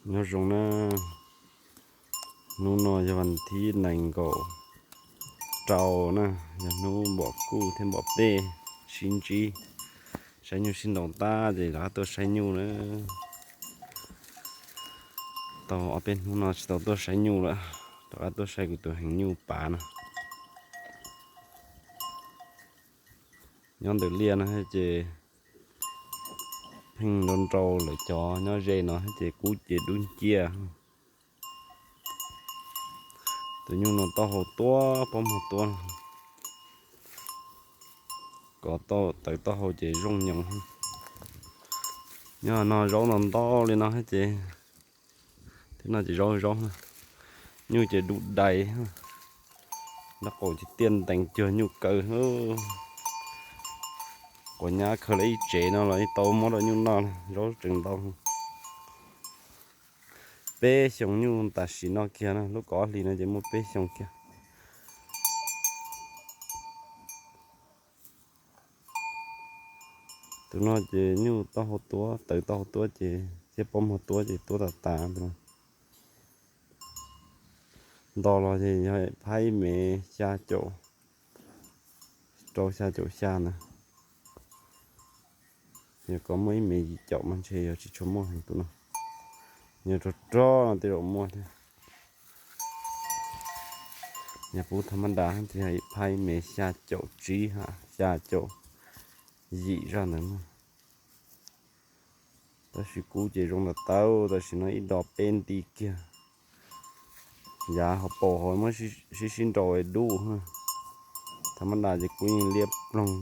Nyob zoo na, hnub no yog vas thib nees nkaum rau na, yog hnub npom kuj thiab npom pej sib ntsib. Saib nyuj sib nraus tag ces rov qab tuaj saib nyuj na. Tau ob peb hnub no tsis tau tuaj saib nyuj lawm, rov qab tuaj saib kuv tus heev nyuj pav no. Nyob ntawm liaj no ces pheej nrau nrau lawm, cov nyob ze no ces kub ces dub nciab. Tus nyuj no taub hau tuab pob muag tuab, kov tawv taub hau ces zoo nyoos. Nyob no zaub ntau ntau li no ces, thiab no ces zaub zaub, nyuj ces dub dais, nraub qaum ces tiaj ntees cuag nyuj kaw. Quav nyab khaws lawm ib tsev no los yeej tau muab rau nyuj noj, zaub tseem ntau. Peb xyoos nyuj tam sim no kiag na, lub kaum ob hlis no ces muaj peb xyoos kiag. Tus no ces nyuj taub hau tuab, tawv taub hau tuab ces thiab pob muag tuab ces tuab tas tas tus no. Nto los ces yog phab ib mev xya caum rau xya caum xya na. Yog koj muaj ib mev yim caum mas ntshe yog tsis tshua muaj heev tus no. Yog rog rog no tej zaum muaj thiab. Yog pub tha mab das ces yog ib phab ib mev xya caum tsib ha, xya caum yim zaj ntawd na. Tab sis kub ces zoo tas tau, tam sim no ib do peb nti kiag. Yav hauv paus hauv muab sib sib nraus es dub. Tha mab das ces kub yeej liab ploog.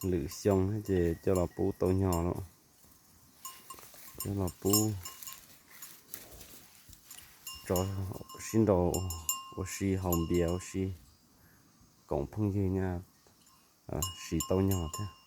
Lwm xyoo ces coj los pub tau nyog lawm, coj los pub tso sib nraus ua si haus npias ua si koom phooj ywg na, siv tau nyog thiab.